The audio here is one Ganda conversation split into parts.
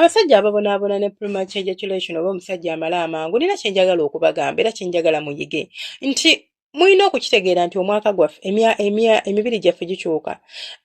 Abasajja ababonaabona ne premature ejaculation oba omusajja amala amangu, nina kye njagala okubagamba era kye njagala muyige nti mulina okukitegeera nti omwaka gwaffe, emibiri gyaffe gikyuka.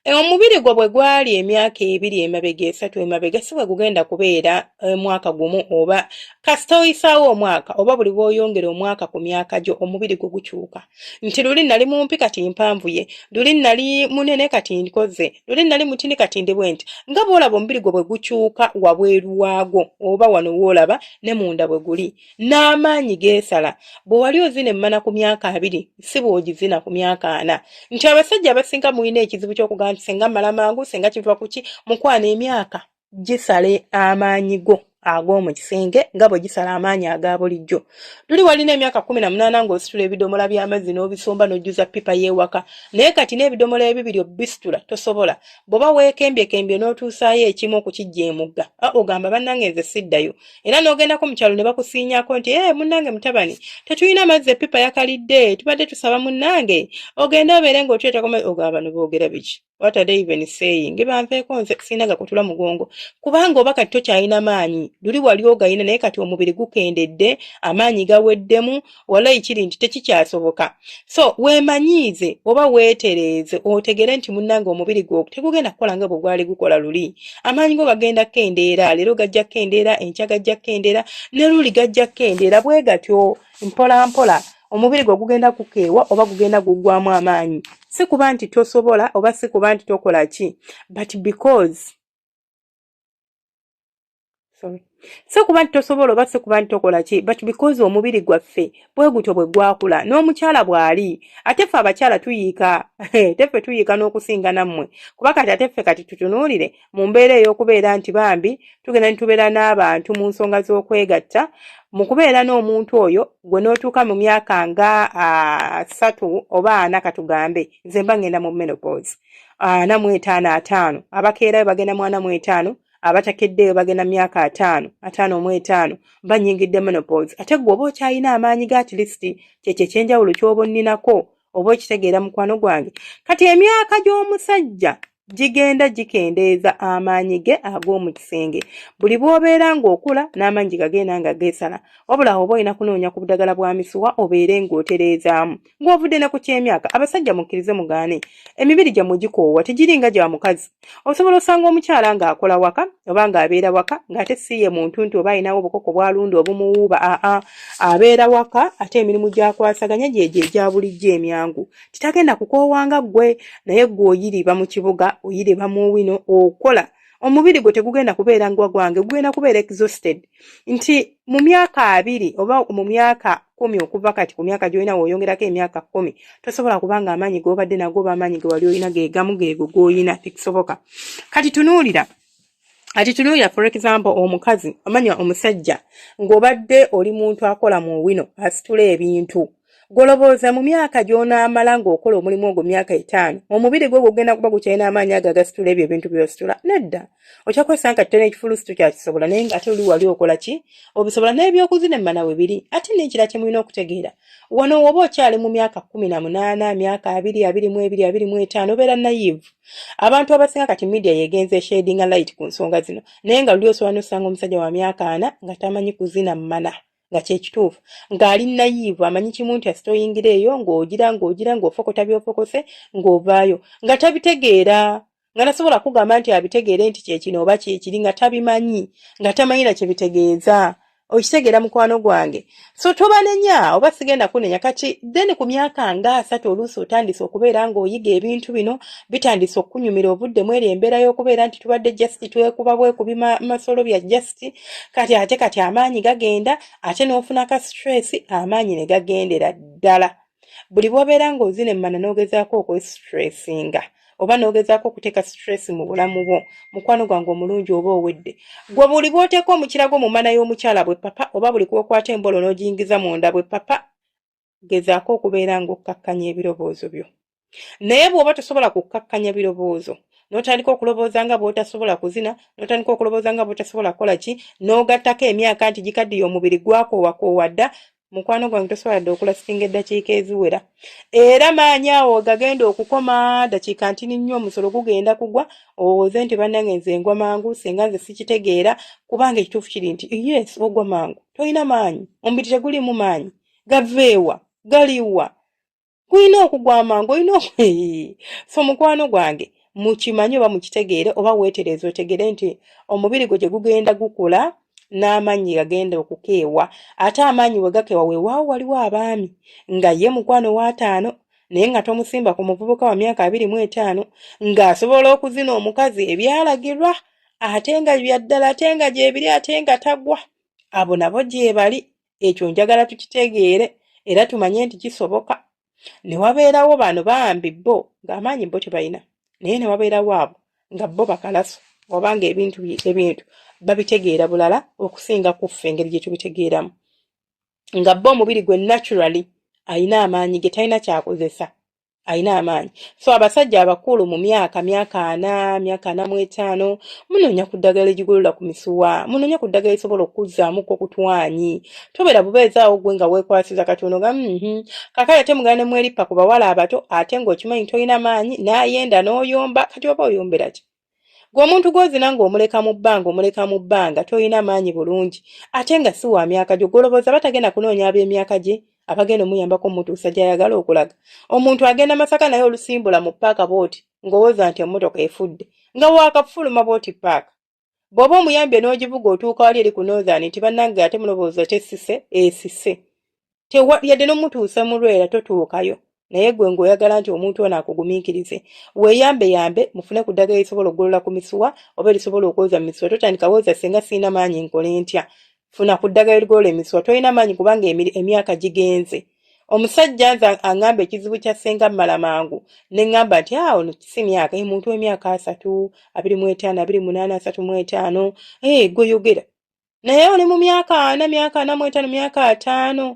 Omubiri gwo bwe gwali emyaka 2 emabega, 3 emabega, si bwe gugenda kubeera omwaka gumu oba kasita oyisaawo omwaka oba buli bw'oyongera omwaka ku myaka gyo, omubiri gwo gukyuka. Nti luli nali mumpi, kati mpanvuye, luli nali munene, kati nkoze, luli nali mutini, kati ndi bwe nti. Nga bw'olaba omubiri gwo bwe gukyuka wabweru waagwo oba wano w'olaba, ne munda bwe guli n'amaanyi geesala. Bwe wali ozina emmana ku myaka 20, si bw'ogizina ku myaka 40. Nti abasajja abasinga mulina ekizibu ky'okugamba nti senga mmala mangu, senga kiva ku ki? Mukwano, emyaka gisale amaanyi go ag'omu kisenge nga bwe gisala amaanyi aga bulijjo. Luli walina emyaka 18 ng'ositula ebidomola by'amazzi n'obisomba n'ojjuza ppipa y'ewaka, naye kati n'ebidomola ebibiri obisitula tosobola. Bw'oba weekembyekembye n'otuusaayo ekimu okukijja emugga, ogamba, "Bannange, nze siddayo." Era n'ogendako mu kyalo ne bakusiinyako nti, "Ee, munnange mutabani, tetulina mazzi, eppipa yakalidde, tubadde tusaba munnange ogende obeere ng'otuleetako." Ogamba, "No boogera biki? What are they even saying? Banveeko, nze sirina gakutula mugongo." Kubanga oba kati tokyalina maanyi. Luli wali ogayina, naye kati omubiri gukendedde, amaanyi gaweddemu. Walayi kiri nti tekikyasoboka. So weemanyiize oba weetereeze, otegere nti munnange omubiri gwo tegugenda kukola nga bwe gwali gukola luli. Amaanyi go gagenda kukendeera. Leero gajja kukendeera, enkya gajja kukendeera, ne luli gajja kukendeera. Bwe gatyo mpola mpola omubiri gwo gugenda kukeewa oba gugenda guggwamu amaanyi. Si kuba nti tosobola oba si kuba nti tokola ki, but because, sorry, si kuba nti tosobola oba si kuba nti tokola ki, but because omubiri gwaffe bwe gutyo bwe gwakula. N'omukyala bw'ali, ate ffe abakyala tuyiika, teffe tuyiika n'okusinga nammwe. Kuba kati ate ffe kati tutunuulire mu mbeera ey'okubeera nti bambi tugenda ne tubeera n'abantu mu nsonga z'okwegatta, mu kubeera n'omuntu oyo gwe n'otuuka mu myaka nga 30 oba 40, katugambe nze mba ngenda mu menopause, 45, 50. Abakeerayo bagenda mu 45, abatakeddeyo bagenda myaka 50, 55, mba nnyingidde menopause. Ate gwe oba okyalina amaanyi ga, at least kyekyo ekyenjawulo ky'oba onninako, oba okitegeera, mukwano gwange. Kati emyaka gy'omusajja gigenda gikendeeza amaanyi ge ag'omu kisenge. Buli bw'obeera ng'okula n'amaanyi gagenda nga geesala. Wabula oba olina kunoonya ku budagala bwa misuwa obeere ng'otereezaamu ng'ovudde ne ku ky'emyaka. Abasajja, mukkirize mugaane, emibiri gyammwe gikoowa, tegiringa gya mukazi. Osobola osanga omukyala ng'akola waka oba ng'abeera waka, ng'ate si ye muntu nti oba alinawo obukoko bw'alunda obumuwuuba. Aa, abeera waka, ate emirimu gy'akwasaganya gyegyo egya bulijjo emyangu, titagenda kukoowanga ggwe. Naye ggwe oyiriba mu kibuga, oyiriba mu wino, okola, omubiri gwe tegugenda kubeera ngwa gwange, gugenda kubeera exhausted. Nti mu myaka 20 oba mu myaka 10 okuva kati, ku myaka gy'olina w'oyongerako emyaka 10, tosobola kubanga amaanyi g'obadde nago oba amaanyi ge wali olina geegamu geego g'olina, tekisoboka. Kati tunuulira, ati tunuulira for example omukazi, omanya omusajja, ng'obadde oli muntu akola mu wino, asitula ebintu, golobooza mu myaka gy'onaamala ng'okola omulimu ogwo, myaka 5, omubiri gwo gugenda kuba gukyalina amaanyi ago agasitula ebyo ebintu by'ositula? Nedda, okyakwesanga kati tena ekifulusi tokyakisobola. Naye ng'ate oli wali okola ki? Obisobola. N'ebyokuzina emmana we biri. Ate n'ekira kye mulina okutegeera wano, woba okyali mu myaka 18, myaka 20, 22, 25, obeera naive. Abantu abasinga kati media yegenza eshedinga light ku nsonga zino, naye nga luli osobola n'osanga omusajja wa myaka 40 nga tamanyi kuzina mmana, nga kyekituufu ng'ali naive. Amanyi kimu nti asita oyingira eyo ng'ogira ng'ogira ng'ofokota by'ofokose ng'ovaayo, nga tabitegeera, nga tasobola kugamba nti abitegeere nti kyekino oba kyekiri, nga tabimanyi, nga tamanyi na kyebitegeeza. Okitegeera, mukwano gwange? So tobanenya oba sigenda kunenya. Kati then ku myaka nga 30 oluusi otandise okubeera ng'oyiga ebintu bino, bitandise okukunyumira, ovudde mu eri embeera y'okubeera nti tubadde just twekuba bwekubi masolo bya just. Kati ate kati amaanyi gagenda, ate n'ofuna ka stress, amaanyi ne gagendera ddala. Buli bw'obeera ng'ozina emmana n'ogezaako okwestressinga oba n'ogezaako okuteeka stress mu bulamu bwo, mukwano gwange omulungi, oba owedde. Gwe buli bw'oteeka omukira gwo mu mana y'omukyala bwe papa, oba buli kwokwata embolo n'ogiyingiza munda bwe papa, gezaako okubeera ng'okkakkanya ebirowoozo byo. Naye bw'oba tosobola kukkakkanya birowoozo, n'otandika okulowooza nga bw'otasobola kuzina, n'otandika okulowooza nga bw'otasobola kukola ki, n'ogattako emyaka nti gikaddiye, omubiri gwakoowakoowa dda. Mukwano gwange tosobola dde okulasitinga eddakiika eziwera, era maanyi awo gagenda okukoma dakiika ntini nnyo, omusolo gugenda kugwa, owooze nti bannange nze ngwa mangu, singa nze sikitegeera. Kubanga ekituufu kiri nti yes, ogwa mangu, tolina maanyi, omubiri tegulimu maanyi, gaveewa, galiwa? Gulina okugwa amangu, olina. So mukwano gwange, mukimanyi oba mukitegeere oba weetereeza otegere nti omubiri gwo gye gugenda gukula n'amaanyi gagenda okukeewa. Ate amaanyi we gakeewa, weewaawo waliwo abaami nga ye mukwano w'ataano, naye nga tomusimba ku muvubuka wa myaka 25 ng'asobola okuzina omukazi ebyalagirwa, ate nga byaddala, ate nga gyebiri, ate nga tagwa. Abo nabo gyebali. Ekyo njagala tukitegeere era tumanye nti kisoboka. Ne wabeerawo bano bambi bo ng'amaanyi bo tebalina, naye ne wabeerawo abo nga bo bakalaso, oba nga ebintu babitegeera bulala okusinga ku ffe engeri gye tubitegeeramu, nga bo omubiri gwe naturally alina amaanyi ge, talina kyakozesa, alina amaanyi. So abasajja abakulu mu myaka 40, myaka 45, munoonya ku ddagala erigolola ku misuwa, munoonya ku ddagala erisobola okuzzaamuko ku twanyi. Tobeera bubeezaawo gwe nga weekwasiza kati ono ga Kakati ate mugenda ne mwerippa ku bawala abato, ate ng'okimanyi tolina maanyi, n'ayenda n'oyomba. Kati oba oyombera ki? Gwe omuntu gw'ozina ng'omuleka mu bbanga, omuleka mu bbanga, tolina maanyi bulungi, ate nga si wa myaka gyo. Gw'olowooza batagenda kunoonya ab'emyaka gye abagenda omuyambako omutuusa gy'ayagala okulaga? Omuntu agenda Masaka, naye olusimbula mu paaka bw'oti ng'owooza nti emmotoka efudde, nga waakafuluma bw'oti paaka. Bw'oba omuyambye n'ogivuga, otuuka wali eri ku Northern nti bannange ate mulowooza tesise, esise. Yadde n'omutuusa mu Lwera totuukayo. Naye gwe ng'oyagala nti omuntu ono akugumiikirize, weeyambeyambe mufune ku ddagala erisobola okugolola ku misuwa oba erisobola okwoza mu misuwa. Totandika wooza singa sirina maanyi nkole ntya. Funa ku ddagala erigolola emisuwa. Tolina maanyi kubanga emyaka gigenze. Omusajja nze aŋŋamba ekizibu kya ssenga mmala mangu, ne ŋŋamba nti awo no si myaka, muntu w'emyaka 30, 25, 28, 35, gwe yogera naye oli mu myaka 40, myaka 45, myaka 50,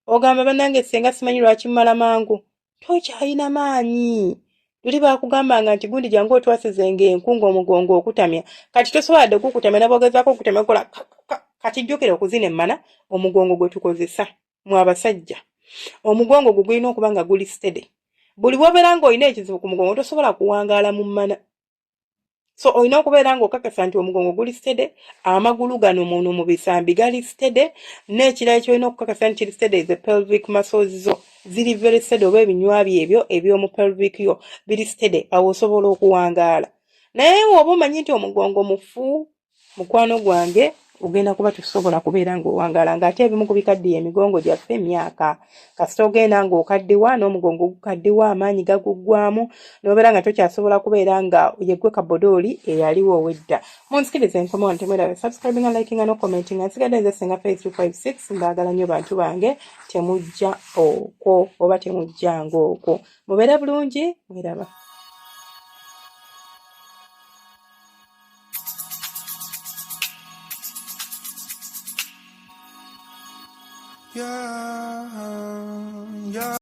ogamba bannange ssenga simanyi lwaki mmala mangu. Tokyalina maanyi. Luli baakugambanga nti gundi jangu otwasizenga enku ng'omugongo okutamya, kati tosobola dde kukutamya, nabwogezaako okutamya kola. Kati jjukira okuzina emmana omugongo gwe tukozesa mu abasajja, omugongo gwo gulina okuba nga guli steady. Buli bw'obeera ng'olina ekizibu ku mugongo, tosobola kuwangaala mu mmana. So olina okubeera ng'okakasa nti omugongo guli steady, amagulu gano muno mu bisambi gali steady. N'ekirala kyolina okukakasa nti kiri steady, the pelvic muscles zo ziri very steady, oba ebinywa byo ebyo eby'omu pelvic yo biri steady, awo osobola okuwangaala. Naye oba omanyi nti omugongo mufu, mukwano gwange, ogenda kuba tosobola kubeera ng'owangaala. Ng'ate ebimu ku bikaddiye emigongo gyaffe emyaka. Kasita ogenda ng'okaddiwa, n'omugongo gukaddiwa, amaanyi gaguggwamu, n'obeera nga tokyasobola kubeera nga yeggwe kabodooli eyaliwo owedda. Munsikirize enkoma wano. Temweraba subscribinga, likinga no commentinga. Nsigadde nze Senga Face 256. Mbaagala nnyo bantu bange. Temujja okwo oba temujjanga okwo. Mubeere bulungi, mweraba. Yeah.